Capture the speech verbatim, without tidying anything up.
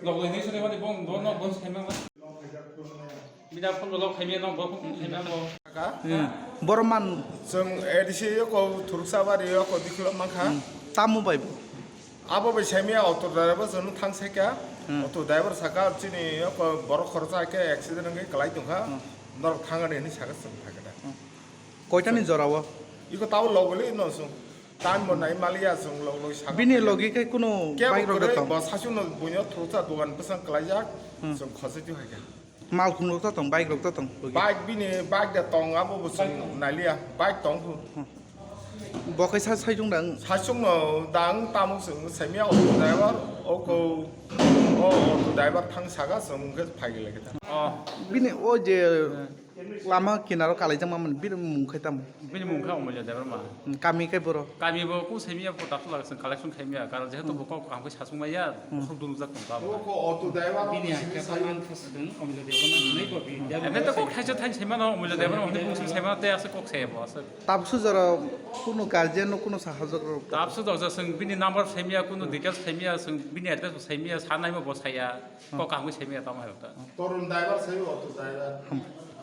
Logo ini sore mani bong, bong, bong, bong, bong, bong. Bini phone block khaimya nang bo, phone khaimya bo. Hmm. Borok man. Chwng A D C yoko Thuruksa bari yoko dikhulo mankha. Hmm. Tamo bai bo? Abo bai saimya auto driver chwng thang saikha. Hmm. Auto driver saka chini yoko borok khoroksa khe accident wngwi kwlai tongkha. Hmm. Norok thangani hinwi saka chwng thangkha da. Hmm. Koitani jora o? Iko tabo logoli no chwng. Time bo nai maliya chwng logoloi saka. Bini logi khe kuno bike rok da tong? Bo sasungno buino Thuruksa dogan bwsang kwlaijak. Hmm. Chwng khosoi twi haikha. Malkhung rok ta tong, bike rok ta tong. Bike bini bike da tong, abo bo chwng nailiya, bike tong phu. Hmm. Bo khe sa saichung dang? Saichung no dang, tamo chwng saimya auto driver, oko, o auto driver thang saka chwng khe phai gele khe ta. Oh. Bini o je lama kinaro kalaijak ma man, bini mung khe tamo? Bini mung khe Omolya Debbarma. Hmm, kami khe boro? Kami bo kung saimya, bo dakhla chwng collection khaimya, karon jehetu bo kok kaham khe sasung maya, hmm, bosong dulujak tong ta. Oko auto driver bini hakhe tamo ang khe swng Omolya Debbarma hinwi bo bini. Ebe to kok khaisa thain saimano, Omolya Debbarma hinwi bosong saimano, tei aswk kok saya bo aswk. Tabsu jora kuno guardian no kuno sahajak rok? Tabsu jora chwng bini number saimya, kuno details saimya, chwng bini address bo saimya, sanaima bo saya, kok kaham khe saimya tamo hai ta. Torun driver sai auto driver. Hmm.